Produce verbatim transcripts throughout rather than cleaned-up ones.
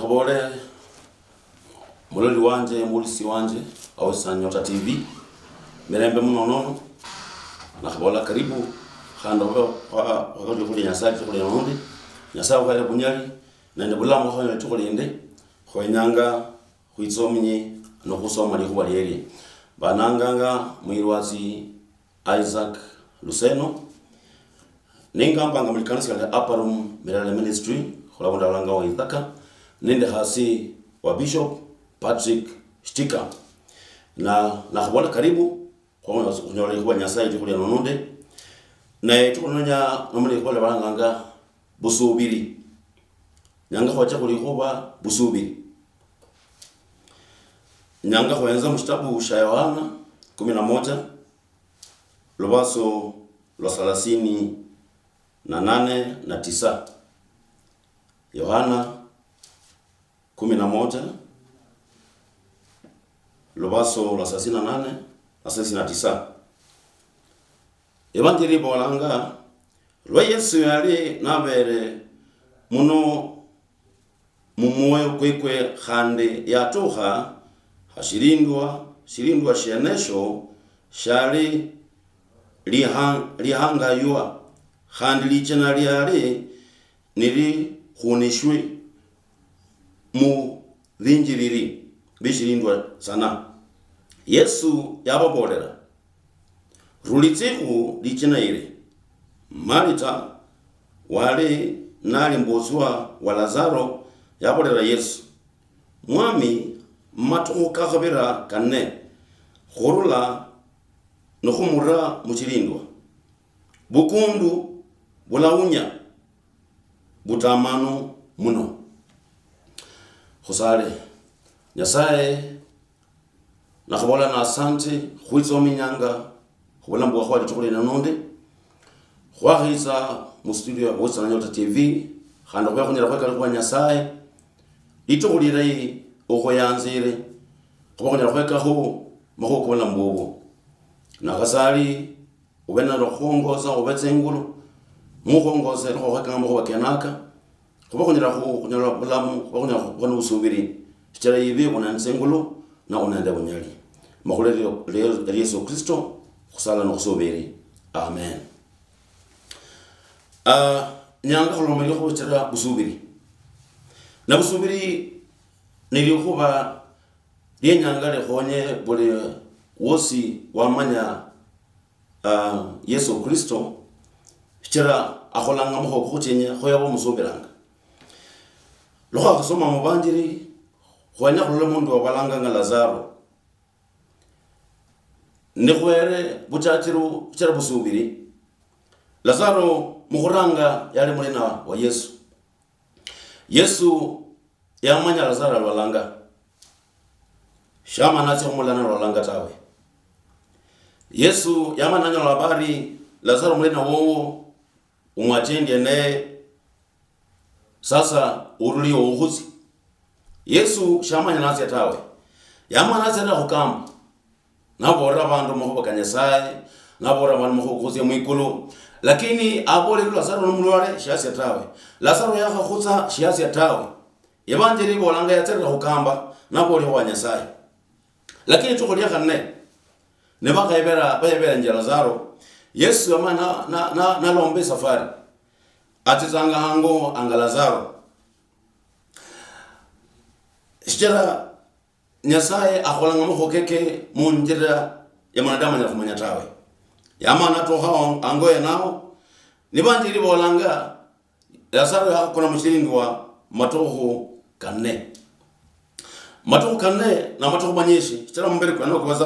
Bole, muloli wanje, muhulisi wanje, awesa Nyota T V, mirembe muno nono, nakhubola karibu, khandi khube khwa-, khwakali khuli Nyasaye litukhu lino lundi. Nyasaye ukhaire bunyali nende bulamu khwakhonya litukhu lindi, khwenyanga khwitsominye nokhusoma likhuba lielie. Bananganga Mwirwatsi Isaac Luseno. Ningambanga mulikanisa lia Upper Room Milala Ministry, khulabunda balanga wa Ithaka, nende hasi wa Bishop Patrick Shtika. Na, nakhubola karibu, khwa-, khunyola likhuba Nyasaye litukhu lia nonunde. Naye tukhunenya nomuli likhuba lia balanganga busubiri. Nyanga khwacha khulikhuba busubiri. Nyanga khwenza mushitabu shia Yohana kumi na moja, lubaso lwa thelathini na nane na tisa. Yohana kumi na moja, lubaso lwa thelathini na nane na thelathini na tisa. Evanjeli ibolanga, lwa Yesu yali nabere muno mumwoyo kwekwe, khandi yatukha hashilindwa, shilindwa shienesho shali liha-, lihangaywa, khandi lichina liali nilikhunishwe mu binjilili bishilindwa sana. Yesu yababolera, "Rulitsikhu lichina yili." Marita, wali nali mbotswa wa Lazaro, yabolera Yesu, "Mwami, matukhu kakhabira kanne khurula nikhumura muchilindwa. Bukundu bulaunya butamanu muno." Khusale. Nyasaye, nakhubola na asante khwitsa ominyanga khubulamu bwakho litukhu lino nundi. Khwakhitsa mu studio ya Western Nyota T V, khandi khube khunyala khwekala khwa Nyasaye litukhu lilayi okhuyanzire, khuba khunyala khwekakho makhuwa kobulamu bubwo. Nakhasali, ube nende okhukhongosa, ube tsingulu, mukhongose, lukhokhekanga makhuwa kenaka, khuba khunyala khu-, khunyala bulamu, khuba khunyala khuba nobusubiri, shichira yibi una nende tsingulu, na una nende bunyali. Makhula lia, lia, lia Yesu Kristo, khusala nokhusubiri. Amen. Ah, nyanga khuloma likhuba shichira busubiri. Na busubiri ni likhuba lienyanga likhonye buli wosi wamanya, ah, Yesu Kristo, shichira akholanga makhuwa kokhuchenya, kho yaba omusubiranga. Lukhakhasoma mubanjiri, khwenya khulola mundu wabalanganga Lazaro. Nikhwere buchachiru shichira busubiri, Lazaro mukhuranga yali mulina wa Yesu. Yesu yamanya Lazaro alwalanga. Shamana atsia khumulana alwalanga tawe. Yesu yamana nanyola habari Lazaro mulina wowo umwachendie naye, sasa uruli oukhutsi. Yesu shamanya natsia tawe. Yamana atsia nakhukamba. Naboolera abandu makhuwa ka Nyasaye, naboolera abandu makhuwa kokhutsia mwikulu. Lakini aboolere Lazaro nomulwale, shiatsia tawe. Lazaro yakhakhutsa, shiatsia tawe. Evanjeli ibolanga yatserera khukamba, naboolere wa Nyasaye. Lakini litukhu lia khanne, nibakhebera, bayeberenje Lazaro, Yesu yama na, na, na, nalomba esafari. Atsitsanga hango anga Lazaro. Shichira Nyasaye akholanga makhuwa keke munjira ya mwanadamu anyala khumanya tawe. Yamana natukha ang-, ango yenao, nibanjiri bolanga, Lazaro yakhakona mushilindwa matukhu kanne. Matukhu kanne na matukhu manyishi, shichira mumbiri kwene kubaza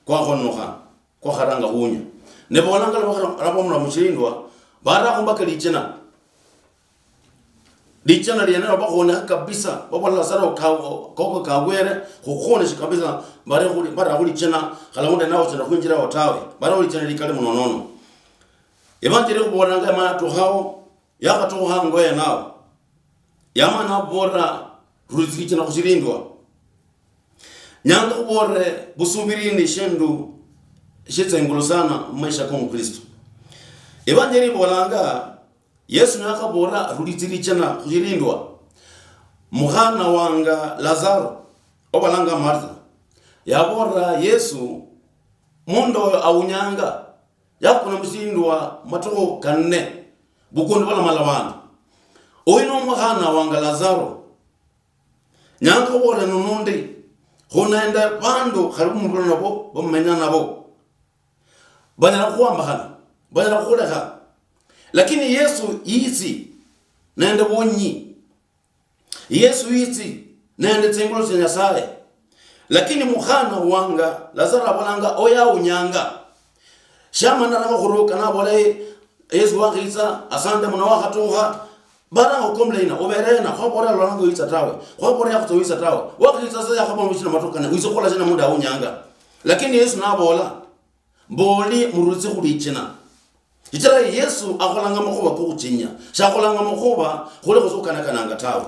kwakhonokha, kwakharanga khunya. Ne bolanga lwa bakha-, lwa bamura mushilindwa, barakho mpaka lichina. Lichina lienelo bakhonekha kabisa, babola Lazaro ka-, koko kawere, khukhoneshe kabisa, bare khuli, bara khuli china, khala munde nawe china khwinjira tawe. Bare khuli china likali muno nono. Evanjeli khubolanga mana atukhao, yakhatukha hango yenawo. Yamana khubola, "Rulitsi lichina khushilindwa." Nyanga khubolere, busubiri ni shindu shitsengulu sana mumaisha ko mukristo. Evanjeli ibolanga, Yesu nakhabola, "Rulitsi lichina khushilindwa." Mukhana wanga Lazaro, obalanga Martha, yabolera Yesu, "Mundu oyo awunyanga, yakona mushilindwa matukhu kanne, bukundu balamalabana. Oyu no mukhana wanga Lazaro, nyanga obolera nunundi, khunende bandu khali bumurula nabo, bamumenya nabo. Banyala khukhwambakhana, banyala khukhulekha." Lakini Yesu yitsi nende bunyi. Yesu yitsi nende tsingulu tsia Nyasaye. Lakini mukhana wanga Lazaro abolanga, "Oyo awunyanga." Shamana arama khuruka nabola, "Eh, Yesu wakhitsa, asante muno wakhatukha." Baranga khukomplaina, "Ubere hena? Khwabola lolanga witsa tawe. Khwabola yakhutsa witsa tawe. Wakhitsa sa yakhabona mushina matukhu kane, witsa khukhola shina mundu awunyanga?" Lakini Yesu nabola, "Mboli murulitsi khulichina." Shichira Yesu akholanga makhuba kokhuchinya, shakholanga makhuba khuli khusukanakananga tawe.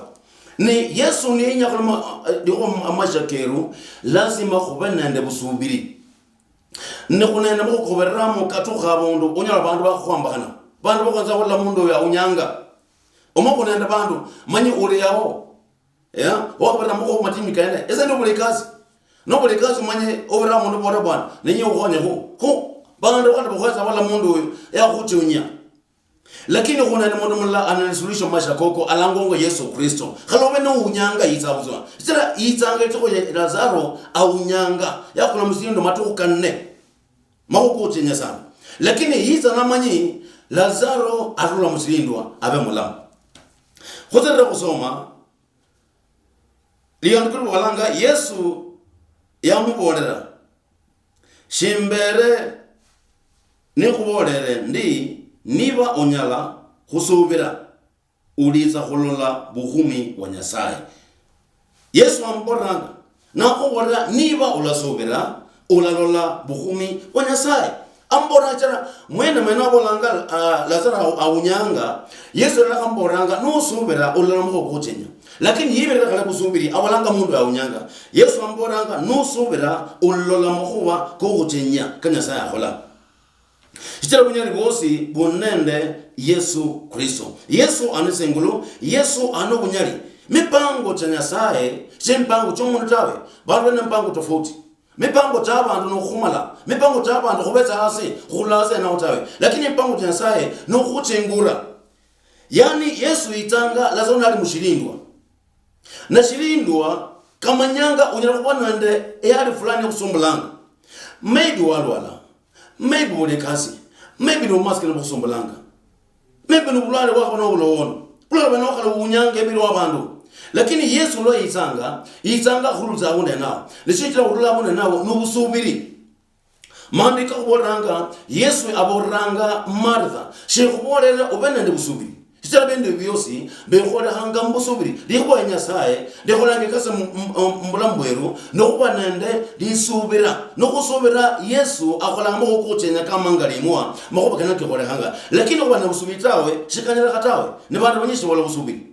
Ni Yesu niyenya khuloma, eh, likhuba mu maisha keru, lazima khube nende busubiri. Nikhunende mukhukhubereramo katukha abundu, onyola bandu bakhukhwambakhana. Bandu bakhwanza khulola mundu oyo awunyanga. Omwo khunende bandu, manyi uli yaho. Yeah? Wakhabira makhuwa matinyu kene. Ese nobula ikasi. Nobula ikasi omanye obira mundu boda bwana. Nenye ukhonye khu. Khu, bandu bandi bakhweza bala mundu uyu, yakhuchunya. Lakini khuna ni mundu mulala anani solution maisha koko, alangongo Yesu Kristo. Khalobe no unyanga yitsa buzwa. Sira yitsanga itoko ya Lazaro awunyanga. Yakula musindu matukhu kanne. Makhuwa kuchinya sana. Lakini yitsa namanyi Lazaro arula musilindwa abe mulamu. Khutsirira khusoma, Liandiko libolanga, Yesu yamubolera, "Shimbere nikhubolere ndi, niba onyala khusubira, ulitsa khulola bukhumi bwa Nyasaye." Yesu amubolanga, nakhubolera, niba ulasubira, ulalola bukhumi bwa Nyasaye. Ambola achira, mwene mwene abolanga, ah, Lazaro au-, aunyanga, Yesu yalakhambolanga, nusubira, ulola makhuwa kochenya. Lakini yibirira khale busubiri, abolanga mundu aunyanga. Yesu ambolanga, nusubira, ulola makhuwa kokhuchenya ka Nyasaye akhola. Shichira bunyali bwosi buli nende Yesu Kristo. Yesu ali nisingulu, Yesu ali nobunyali. Mipango cha Nyasaye, shi mipango chomundu tawe. Bandu bali nemipango tofauti. Mipango cha bandu nokhumala, mipango cha bandu khubetsa hasi, khurula hasi enaho tawe. Lakini mipango cha Nyasaye nokhuchingura. Yani Yesu yitsanga Lazaro nali mushilindwa. Na shilindwa kamanyanga unyala khuba nende ehali fulani yakhusumbulanga. Maybe walwala, maybe uli ekasi, maybe ni obumasikini bukhusumbulanga. Maybe ni bulwale bwakho nobulowono. Bulwale bwene wakhala bunyanga emibiri wa bandu. Lakini Yesu lwa yitsanga, yitsanga khurulitsa abundu enawo. Nishichira khurula abundu enawo ni obusubiri. Maandiko akhubolanga, Yesu abolanga Martha, shikhubolere ube nende busubiri. Shichira bindu ebi biosi bikholekhanga mubusubiri. Likhuwa lia Nyasaye likholanga ekasi mu, mu, mu bulamu bweru, nokhuba nende lisubira. Nokhusubira Yesu akholanga makhuwa kochenya kama nga limwa, makhuwa kene kikholekhanga. Lakini khuba nende busubiri tawe, shikanyalekha tawe. Ni bandu banyishi bola busubiri.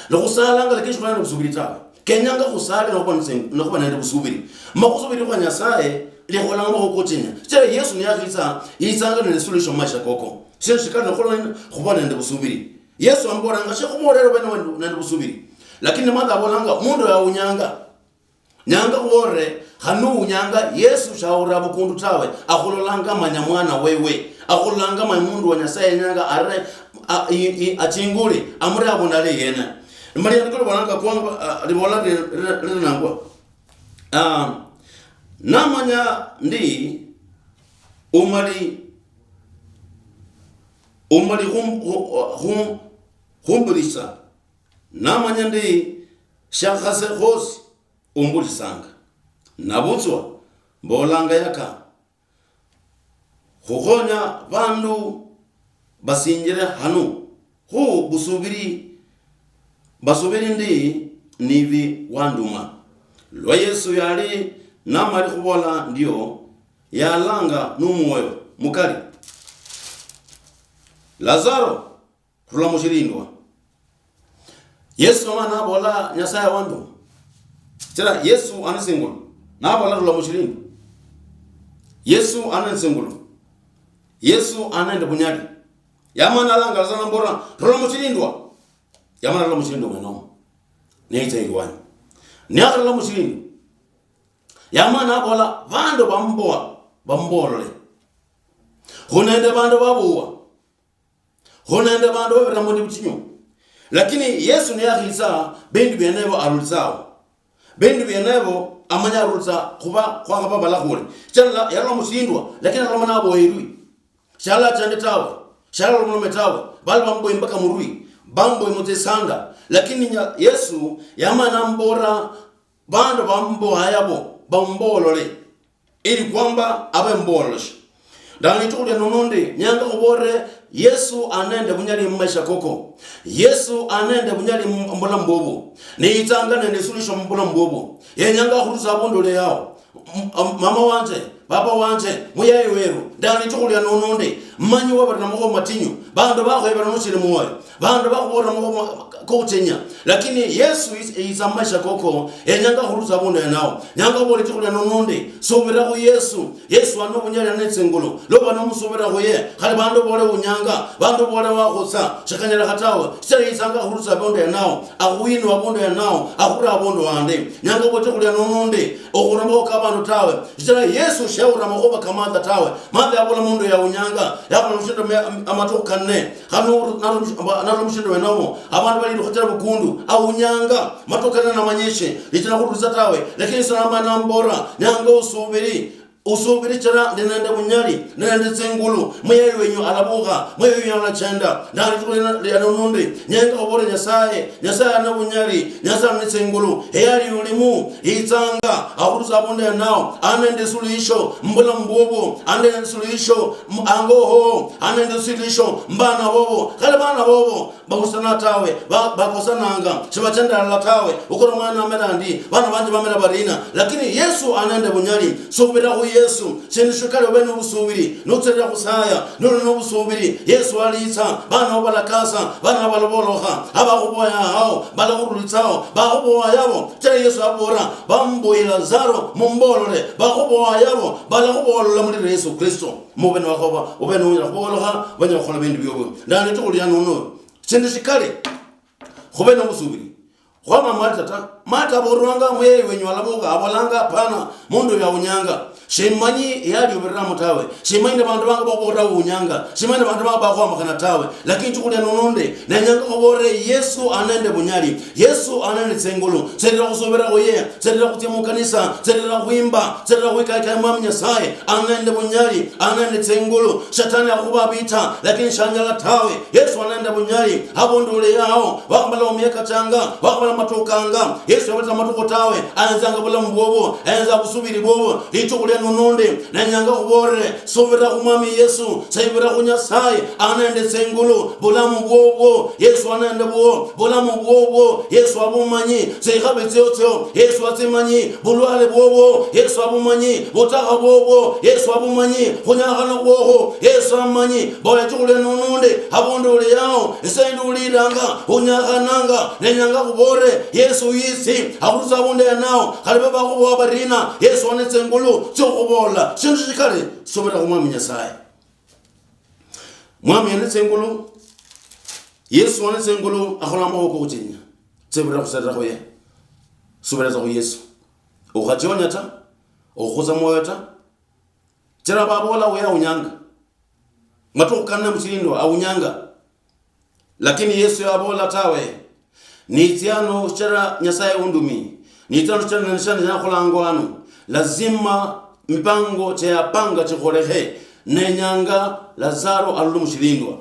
Nikhusalanga, lakini shikhuli nende busubiri tawe. Kenyanga khusale nokhuba nitse-, nokhuba nende busubiri. Ma khusubiri khwa Nyasaye, likholanga makhuwa kochenya. Shichira Yesu niyakhitsa, yitsanga nende solution mumaisha koko. Shindu shikali nikhuba nende, khuba nende busubiri. Yesu ambolanga, shikhubolere ube nende, nende busubiri. Lakini Martha abolanga, mundu oyo awunyanga. Nyanga khubolere, khane unyanga Yesu shahulira bukundu tawe, akhulolanga manya mwana wewe, akhulolanga manya mundu wa Nyasaye yenyanga are, a, i, i, achingule, amure abundu ali yena. Maliandiko libolanga kwanga, a, libola li, li, li, linangwa. Ah, namanya ndi umali, umali khum-, khu-, khum-, khumbulisa. Namanya ndi shakhase khosi, umbulisanga. Nabutswa mbolanga yaka, khukhonya bandu basinjire hanu, khu busubiri, basubiri ndi nibi wanduma. Lwa Yesu yali namali khubola ndio, yalanga numwoyo mukali, Lazaro, rula mushilindwa. Yesu ama nabola, Nyasaye wandu. Chira Yesu anisingulu. Nabola, rula mushilindwa. Yesu anisingulu. Yesu anende bunyali. Yamana alanga Lazaro nambola, rula mushilindwa. Yamana rula mushilindwa mwenomo. niyitsa ilwanyi. Niyakharula mushilindu, yamana nabola, "Bandu bamboa, bambolole. Khunende bandu babuwa. Khunende bandu babirira mundi butinyu." Lakini Yesu niyakhitsa, bindu bienevo arulitsawo. Bindu bienevo amanya arulitsa khuba khwakhaba balakhule. Sichira yalola musindwa, lakini aloma naboyerwi. Shalachende tawe, shalalomolome tawe, bali bamboye mpaka murwi, bamboye mutsisanda. Lakini nya-, Yesu yamana nambola, "Bandu bamboa yabo, bambolole, ili kwamba abe mboloshe." Ndani litukhu lia nono ndi, nyanga khubolere, Yesu anende bunyali mu maisha koko. Yesu anende bunyali mu bulamu bobo. Niyitsanga nende suluhisho mu bulamu bobo. Yenyanga khurutsa abundu ule yao. M-, m-, mama wanje, baba wanje, muyayi weru, ndani litukhu lia nono ndi, manyi wabere na makhuwa matinyu, bandu bakhwebera nushiri mwoyo, bandu bakhubolera makhuwa ma-, kochenya, lakini Yesu yis-, yitsa mumaisha koko, yenyanga khurutsa abundu henao. Nyanga khubola litukhu lia nono ndi, subira khu Yesu. Yesu ali nobunyali, ali netsingulu. Loba nomusubira khuye, khali bandu bole unyanga, bandu bole wakhutsa, shikanyala khatawe, sichira yitsanga khurutsa abundu henao, akhuinua abundu henao, akhura abundu handi. Nyanga khubola litukhu lia nono ndi, okhuramakho ka bandu tawe. Sichira Yesu shawura makhuwa ka Martha tawe. Martha yabola mundu yawunyanga, yabola mushindu me-, am-, amatukhu kanne. Khano nali mushindu wenomo, abandu bali khutera bukundu, awunyanga, matukhu kanne namanyeshe, lichira khurulitsa tawe. Lakini Yesu namana nambola, nyanga usubiri, usubiri chira ndi nende bunyali, ndi nende tsingulu, muyayi wenyu alabukha, muyayi wenyu alachenda. Ndani litukhu lia nono ndi, nyanga khubole Nyasaye, Nyasaye ali nobunyali, Nyasaye ali netsingulu, eyali ulimu, yitsanga, akhurutsa abundu henao, ali nende suluhisho, mubulamu bwobo, ali nende suluhisho, mu-, ango hoho, ali nende suluhisho, mubana bobo, khali bana bobo, bahusana tawe, ba-, bakosananga, shibachenda halala tawe, ukora mwana amera ndi, bana banje bamera barina, lakini Yesu ali nende bunyali, subira khu Yesu, shindu shikali obe nobusubiri, nutsirira khusaya, noli nobusubiri, Yesu alitsa, bana balakasa, bana balabolokha, abakhuboya hao, balakhurulitsao, bakhuboya yabo, chira Yesu abora, bamboye Lazaro, mumbolole, bakhuboya yabo, balakhubolola mulira Yesu Kristo. Mube niwakhoba, ube nunyala khubolokha, banyala khukhola bindu biobio. Ndani litukhu lia nono, shindu shikali, khube nobusubiri. Khwama Martha ta. Martha abolwanga muyeyi wenyu alabukha, abolanga, "Hapana, mundu uyu awunyanga. Shimanyi yali ubiriramu tawe. Shimanyi ne bandu bange babola uwunyanga. Shimanyi ne bandu bange bakhwamakhana tawe." Lakini litukhu lia nono ndi, nenyanga khubolere Yesu ali nende bunyali. Yesu ali nende tsingulu. Tserera khusubira khuye. Tserera khutsia mukanisa. Tserera khwimba. Tserera khwikayakaya Mwami Nyasaye. Ali nende bunyali. Ali nende tsingulu. Shetani akhuba vita, lakini shanyala tawe. Yesu ali nende bunyali. Abundu uli yao, wakhamala omiaka changa, wakhamala matukanga. Yesu yabeta matukhu tawe, ayenzanga bulamu bwobo, ayenza busubiri bwobo. Litukhu lia nono ndi, nenyanga khubolere, subira khu Mwami Yesu, sebira khu Nyasaye, ali nende tsingulu, bulamu bwobo, Yesu ali nende bwo, bulamu bwobo, Yesu abumanyi, tsikhabi tsiotsio, Yesu atsimanyi, bulwale bwobo, Yesu abumanyi, butakha bwobo, Yesu abumanyi, khunyakhana khwokho, Yesu amanyi, bola litukhu lia nono ndi, abundu uli yao, ise ndi uliranga, unyakhananga, nenyanga khubolere, Yesu yitsi, akhuruse abundu henao, khali baba bakhubowa barina, Yesu ali netsingulu, tsiokhubola, shindu shikali, subira khu Mwami Nyasaye. Mwami ali netsingulu, Yesu ali netsingulu, akhola amakhuwa kokhuchenya, tsibira khuserera khuye, subira tsa khu Yesu. Okhachionya ta, okhutsa mwoyo ta, chira babola uya awunyanga. Matukhu kanne muchilindwa awunyanga. Lakini Yesu yabola tawe. Nitsia ano shichira Nyasaye undumi. Nitsia ano shichira nende shia nakholanga ano. Lazima mipango chia yapanga chikholekhe. Nenyanga Lazaro alule mushilindwa.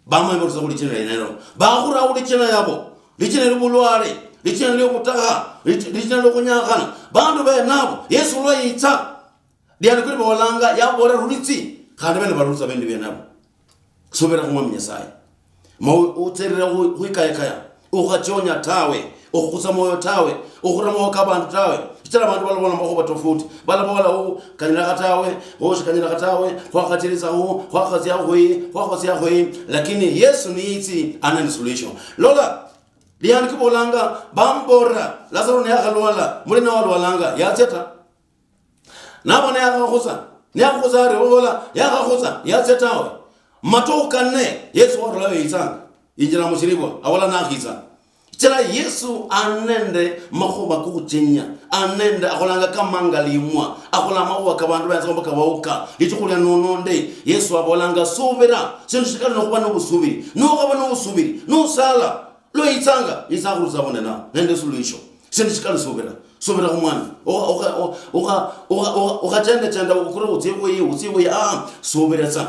Bamanya barutsa khu lichina lienelo. Bakhura khu lichina yabo. Lichina liobulwale. Lichina liobutakha. Lich-, lichina liokhunyakana. Bandu benabo. Yesu lwa yitsa. Liandiko libolanga, yabola rulitsi, khandi bene barulitsa bindu bienabo. Subira khu Mwami Nyasaye. Ma u-, utserera khu-, khwikayakaya, ukhachionya tawe, ukhukhusa mwoyo tawe, ukhura mwoyo ka bandu tawe. Shichira bandu balabola makhuwa tofauti. Balabola, "Oh, kanyala khatawe, oh, shikanyala khatawe, khwakhachirisa khu, khwakhasia khwi, khwakhasia khwi." Lakini Yesu niyitsi, anani solution. Lola, liandiko libolanga, bambolera, Lazaro niyakhalwala, muli nawe alwalanga, yatsia ta. Nabona yakhakhutsa, niyakhutsa ari, obola, yakhakhutsa, yatsia tawe. Matukhu kanne, Yesu warulayo yitsanga. Yinjira mushilibwa, abola nakhitsa. Sichira Yesu ali nende makhuva kokhuchenya, ali nende, akholanga kamangalimwa, akhola makhuva ka vandu venza mpaka vauka. Litukhu lia nono ndi, Yesu avolanga, suvira, shindu shikali nokhuva nobusuviri. Nokhava nobusuviri, nosala, lwa yitsanga, yitsa khurulitsa avundu nao, nende suluhisho. Shindu shikali suvira, suvira khumwana. Okha-, okha-, okha-, okha-, okha-, okhachenda chenda ukure utsie khuyi, utsie khuyi, ah, suvira tsa.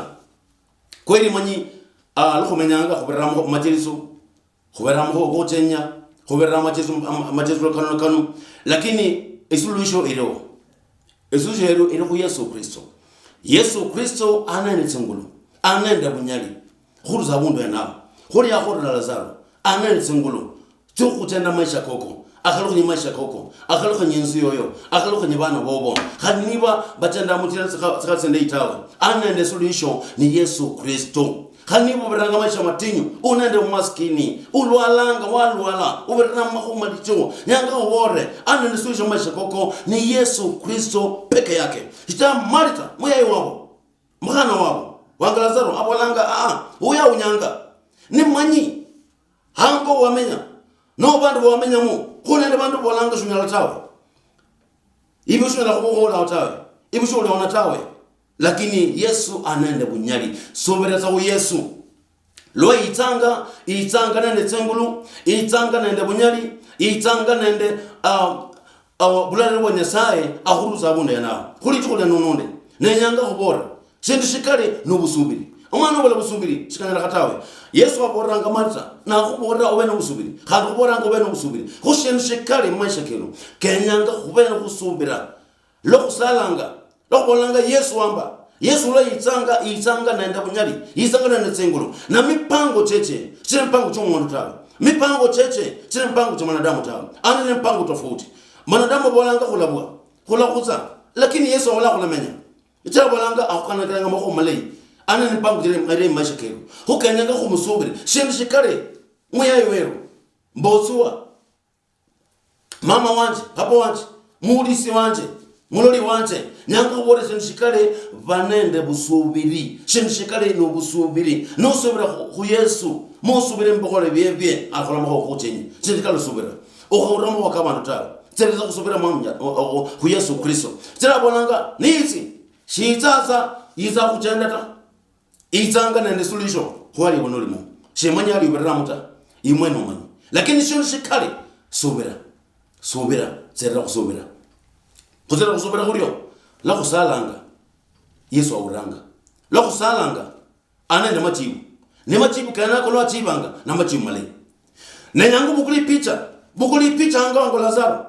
Kweli manyi, ah, lukhumenyanga khuvirira mu-, mumacheriso, khuvirira mu-, khuchenya, khuvirira macheriso, am-, macheriso kano na kano. Lakini esuluhisho iliho. Esuluhisho iliho, ili khu Yesu Kristo. Yesu Kristo ali nende tsingulu, ali nende vunyali. Khurulitsa avundu henao. Khuli yakholera Lazaro, ali nende tsingulu. Tsia okhuchenda maisha koko, akhalukhanye maisha koko, akhalukhanye inzu yoyo, akhalukhanye vana vovo. Khali niva vachenda muchira tsikha-, tsikhali tsindeyi tawe, ali nende suluhisho ni Yesu Kristo. Khali niva uviranga maisha matinyu, u nende umaskini, ulwalanga, walwala, uvirira mumakhuwa malicho, nyanga uvolere, ali nende suluhisho maisha koko ni Yesu Kristo peke yake. Shichira Marita, muyayi wavo, mukhana wavo, wanga Lazaro, avolanga, aa, uya unyanga. Nimanyi, hango wamenya, no vandu vawamenyamo, khu nende vandu vavolanga shunyala tawe. Ivi shunyala khuva khulaho tawe. Ivi shuliona tawe. Lakini Yesu ali nende vunyali. Suvira tsa khu Yesu. Lwa yitsanga, yitsanga nende tsingulu, yitsanga nende vunyali, yitsanga nende, ah, ah, vulaliro vwa Nyasaye, akhurulitsa avundu henao. Khu litukhu lia nono ndi, nenyanga khuvolera, shindu shikali nobusuviri. Omwana ovola busuviri, shikanyalakha tawe. Yesu avolelanga Marita, nakhuvolera ove nobusuviri. Khandi khuvolelanga ove nobusuviri. Khu shindu shikali mumaisha kenu, kenyanga khuve nokhusuvira. Lwa khusalanga, lwa khuvolanga Yesu wamba. Yesu lwa yitsanga, yitsanga nende vunyali, yitsanga nende tsingulu. Na mipango cheche, shichira mipango chiomundu tawe. Mipango cheche, shichira mipango chia mwanadamu tawe. Ani ni mipango tofauti. Mwanadamu avolanga khulavwa, khulakhutsa. Lakini Yesu avola khulamenya. Ichira avolanga akhukanakiranga makhuwa malayi. Ani ni mipango chiri malayi mumaisha keru. Khukenyanga khumusuvire. Shindu shikali, muyayi weru. Mbotsua. Mama wanje, papa wanje, muulisi wanje, muloli wanje, nyanga khuvolera shindu shikali, va nende vusuviri. Shindu shikali ni vusuviri. Nusuvira khu, khu Yesu, musuvire mubikhole biebie, akhola makhuwa khuchenyi. Shindu shikali suvira. Okhurira makhuwa ka vandu tawe. Tsereza khusuvira mwamu nya-, o-, o-, o-, khu Yesu Kristo. Tsira avolanga, nitsi, shitsatsa, yitsa khuchenda ta. Itsanga nende suluhisho khwali uno limo. Shimanya ali ubiriramu ta. Imwe nomanyi. Lakini shindu shikali, subira. Subira. Tserera khusubira. Khutserera khusubira khurio, lwa khusalanga, Yesu auranga. Lwa khusalanga, anende machibu. Ne machibu kenako lwa achibanga, na machibu malayi. Nenyanga bukuli picha. Bukuli picha anga wangu Lazaro.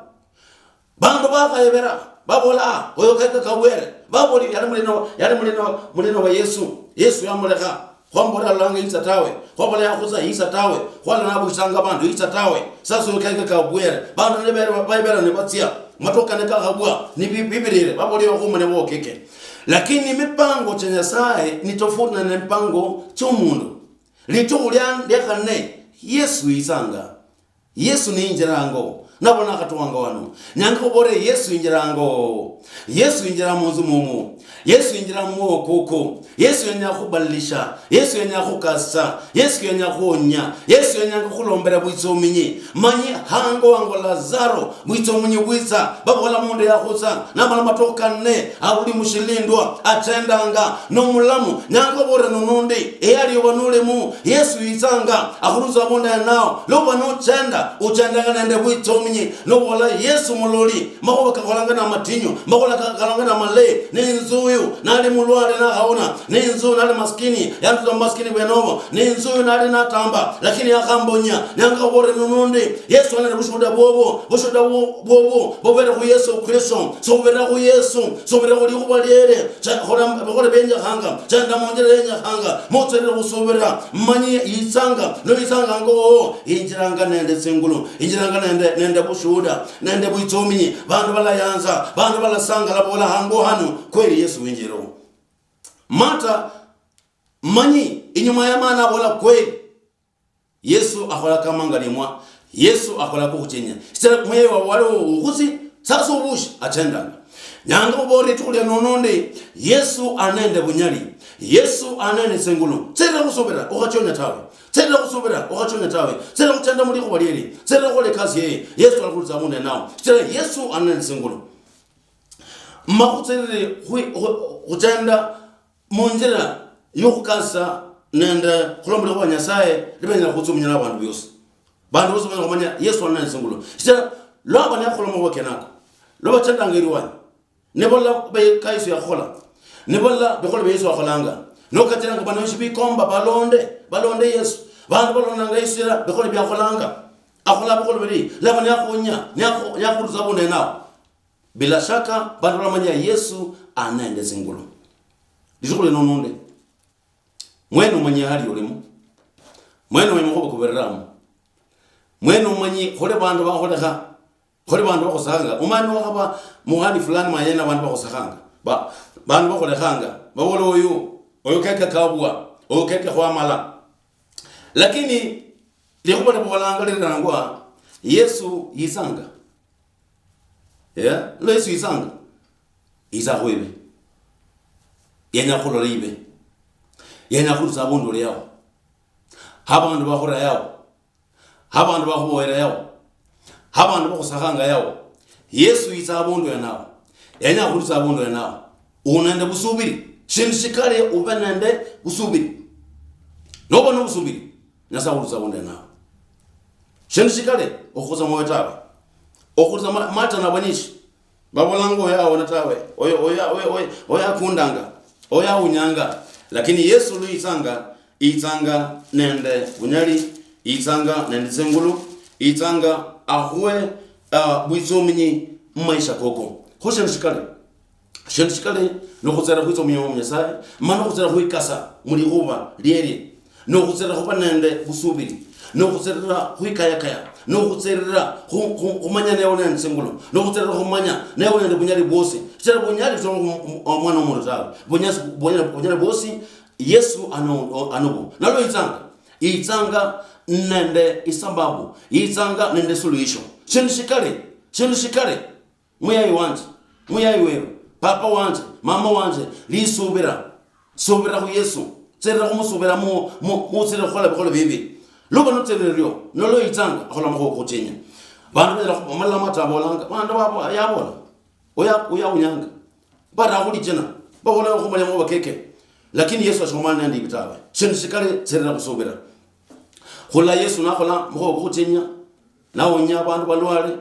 Bandu bakhayebera, babola, ah, oyo keke kabwere. Baboli, yali mulina, yali mulina, mulina wa Yesu. Yesu yamulekha. Khwambola alolanga yitsa tawe. Khwabola yakhutsa yitsa tawe. Khwala nabusanga bandu yitsa tawe. Sasa oyo keke kabwere. Bandu nibere, bayebera nibatsia. Matoka nikakhabwa, ni bi-, bibirire. Baboli okhumanya bokeke. Lakini mipango cha Nyasaye ni tofauti na mipango cha omundu. Litukhu lia, lia khane, Yesu yitsanga. Yesu ni injira ango. Nabo nakhatwanga wano. Nyanga khubore Yesu injira ango. Yesu injira munzu mumu. Yesu injira mwoyo kuku. Yesu yenya khubadilisha. Yesu yenya khukasa. Yesu yenya khuonya. Yesu yenya khulombera bwitsominyi. Manyi hango wango Lazaro, bwitsominyi bwitsa. Babola mundu yakhutsa. Namala matoka ne. Aruli mushilindwa, achendanga, nomulamu, nyanga obore nonundi, eyali oba nolemu, Yesu yitsanga, akhurutsa abundu henao, loba nochenda, ochendanga nende bwitsominyi, nobola, Yesu muloli, makhuwa kakholanga namatinyu, makhuwa kakholanga namalayi, ne inzu uyu, nali mulwale nakhawona, ne inzu nali maskini, yanduta mumaskini bwenobo, ne inzu uyu nali natamba, lakini yakhambonya, nyanga obore nonundi, Yesu ali nende bushuhuda bwobwo, bushuhuda bwo-, bwobwo, bubere khu Yesu Kristo, subira khu Yesu, subira khu likhuba liere, cha-, khola, khola byenyekhanga, chenda munjira yenyekhanga, motserere khusubira, manye yitsanga, noyitsanga ango wowo, yinjiranga nende tsingulu, yinjiranga nende, nende bushuhuda, nende bwitsominyi, bandu balayanza, bandu balasangala, bola hango hano, kweli Yesu winjirewo. Mata, manyi, inyuma ya mana abola kweli. Yesu akhola kamangalimwa. Yesu akhola kokhuchenya. Sichira muyeyi wabo waliwo ukhutsi, sasa ubushi achendanga. Nyanga khubolera litukhu lia nono ndi, Yesu anende bunyali. Yesu anenetse ingulu. Tserera khusubira, okhachonya tawe. Tserera khusubira, okhachonya tawe. Tserera khuchenda mulikhuwa lieli. Tserera khukhola ekasi yeye. Yesu alakhurulitsa abundu enao. Shichira Yesu anenetse ingulu. Ma khutserere khwi-, khu-, khuchenda munjira yokhukasa nende khulomba likhuwa Nyasaye libenyera khutsa omunyala abandu biosi. Bandu bosi banyala khumanya Yesu anenetse ingulu. Shichira lwa aba niyakhukhola makhuwa kenako, lwa bachendanga elwanyi, nibola beka Yesu yakhukhola, nibola bikholo bia Yesu yakholanga. Nokachiranga bano shibikomba balonde, balonde Yesu. Bandu balondanga Yesu shichira bikholo biakholanga. Akhola bikholo bili, laba niyakhunya, niyakhu-, niyakhurulitsa abundu enao. Bila shaka, bandu balamanya Yesu anende tsingulu. Litukhu lino nunde. Mwene umanye hali ulimo. Mwene umanye makhuba kubereleramo. Mwene umanye khuli bandu bakholekha, khuli bandu bakhusakhanga. Umanye niwakhaba muhali fulani ma yena bandu bakhusakhanga. Ba-, bandu bakholekhanga. Babola oyu, oyu keke kabwa, oyu keke khwamala. Lakini likhuba libolanga lirangwa, Yesu yitsanga. Yeah? Lwa Yesu yitsanga, yitsa khwibe. Yenya khulola ibe. Yenya khurutsa abundu uli yao. Ha bandu bakhura yao. Ha bandu bakhuboyera yao. Ha bandu bakhusakhanga yao. Yesu yitsa abundu enao. Yenya khurutsa abundu enao. Uli nende busubiri. Shindu shikale ube nende busubiri. Noba nobusubiri, Nyasaye akhurutsa abundu enao. Shindu shikale okhutsa mwoyo tawe. Okhutsa ma-, mata nabanishi. Babolanga oyo awona tawe. Oyo, oyo, oyo, oyo, oyo akundanga. Oyo awunyanga. Lakini Yesu luyitsanga, yitsanga nende bunyali, yitsanga nende tsingulu, yitsanga akhuwe, ah, bwitsominyi mumaisha koko. Kho shindu shikale. Shindu shikale nokhutsera khwitsa omunyama wa Nyasaye, mana okhutsera khwikasa mulikhuba lielie, nokhutsera khuba nende busubiri, nokhutsera khwikayakaya, nokhutsera khu-, khu-, khumanya newe nende tsingulu, nokhutsera khumanya newe nende bunyali bwosi. Shichira bunyali tso khu-, khu-, omwana womundu tawe. Bunyasi-, bunyali, bunyali bwosi Yesu ano-, anobo. Nalwo yitsanga, yitsanga nende isababu, yitsanga nende suluhisho. Shindu shikale, shindu shikale. Muyayi wanje, muyayi weru, papa wanje, mama wanje, lisubira. Subira khu Yesu. Tserera khumusubira mu, mu, mutsire khukhola bikholo bibi. Luba nutserera erio, nolwo yitsanga, akhola makhuwa kochinya. Bandu banyala khu-, malala mata abolanga, bandu babo, yabola. Oya, oya unyanga. Bara khuli chena. Babola khumanya makhuwa keke. Lakini Yesu ashomana nende ibi tawe. Shindu shikali tserera khusubira. Khula Yesu nakhola makhuwa kochinya, nawonya bandu balwale,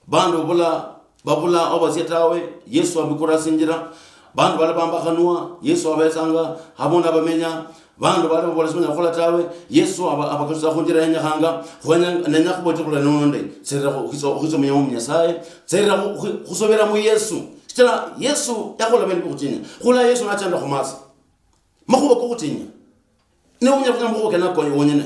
bandu babula, babula obasia tawe, Yesu abikura sinjira. Bandu bali bambakhanwa, Yesu abetsanga habundu abamenya. Bandu bali babola sibanyala khukhola tawe, Yesu aba-, abakatusa khunjira yenyekhanga. Khwenya, nenya khubwete khula nonde, tserera khu-, khwiso-, khwisomia mu Nyasaye, tserera khu-, khu-, khusubira mu Yesu. Sichira Yesu yakhola bindu bikhuchinya. Khula Yesu nachenda khumasi. Makhuwa kokhutinya. Ne unyala khunya makhuwa kenako wonyene.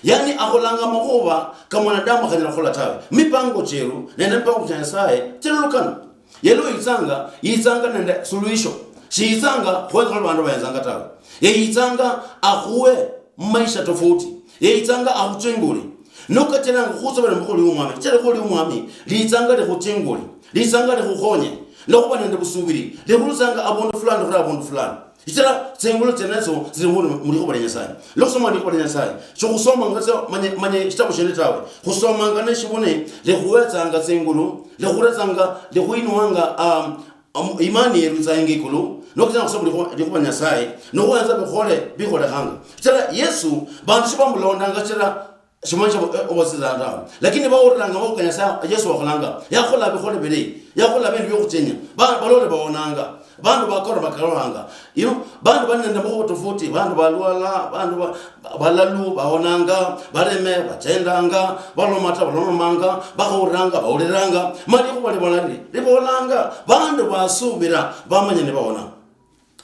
Yani akholanga makhuwa ka mwanadamu akanyala khukhola tawe. Mipango chieru nende mipango chia Nyasaye chilolukana. Yelo yitsanga, yitsanga nende suluhisho. Shiyitsanga khwenya khuli bandu bayenzanga tawe. Ye yitsanga akhuwe maisha tofauti. Ye yitsanga akhuchengule. Nokachiranga khusubira mukholi womwami. Chera kholi womwami, litsanga likhuchengule. Litsanga likhukhonye. Lokhuba nende busubiri. Likhurusanga abundu fulani khuli abundu fulani. Shichira tsingulu tsienetso tsili mu, mu likhuba lia Nyasaye. Lwa khusoma likhuba lia Nyasaye, shikhusomanga tsa manye, manye shitabu shiene tawe. Khusomanga neshibune, likhuwetsanga tsingulu, likhuretsanga, likhuinuanga, um, um, imani yeru itsa ingo ikulu, nokutsanga khusoma likhuba, likhuba lia Nyasaye, nokhwenza bikhole, bikholekhanga. Shichira Yesu, bandu shibamulondanga shichira shimanyisha mbu, eh, obasizana tawe. Lakini bawuliranga makhuwa ka Nyasaye, Yesu wakholanga. Yakhola bikhole bilayi. Yakhola bindu biokhuchenya. Ba-, balole bawonanga. Bandu bakora bakalolanga. You know, bandu bali nende makhuwa tofauti. Bandu balwala, bandu ba-, ba-, balalu bawonanga. Baleme bachendanga. Baloma ta balomanga. Bakhuliranga bawuliranga. Ma likhuwa libola liri, libolanga. Bandu basubira bamanya nibawona.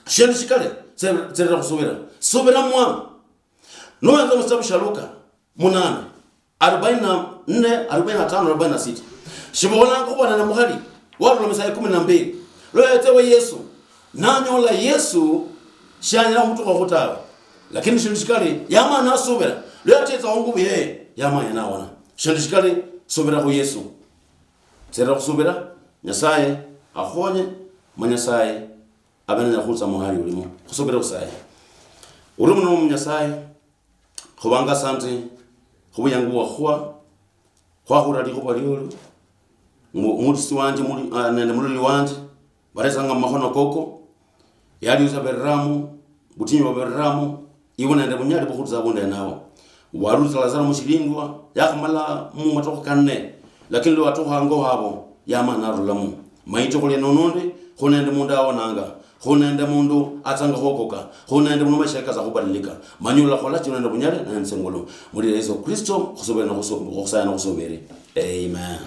Shindu shikale, tse-, tserera khusubira. Subira Mwami. Nohenza musitabu shia Luka munane, arobaini na nne, arobaini na tano, arobaini na sita. Shibolanga khubona na mukhali warula musayi kumi na mbili, lwa yetsa wa Yesu, nanyola Yesu shanyala khumutukhakhu tawe. Lakini shindu shikali, yamala nasubira, lwa yachetsa khungubi yeye, yamala nawona. Shindu shikali, subira khu Yesu. Tserera khusubira, Nyasaye akhonye, ma Nyasaye abe nanyala khutsa muhali ulimo. Khusubire khusaye. Uri muno mu Nyasaye, khubanga asante khubuyangu bwakhwa, khwakhura likhuba liolu, mu- mutsi wanje muli- ah, nende muloli wanje, baretsanga mumakhono koko, yali usabereramo, butinyu babereramo, iwe nende bunyali bukhutsa abundu henao. Warulitsa Lazaro mushilindwa, yakhamala mumatokho kanne, lakini lwa watukha hango habo, yama narulamo. Maito khulia nonundi, khu nende mundu awonanga, khu nende mundu atsanga khwokoka, khu nende mundu maisha katsa khubadilika. Manya ulakhola chino nende bunyali nende singulu. Muli Yesu Kristo, khusubira na khusu- khusaya na khusubiri. Amen.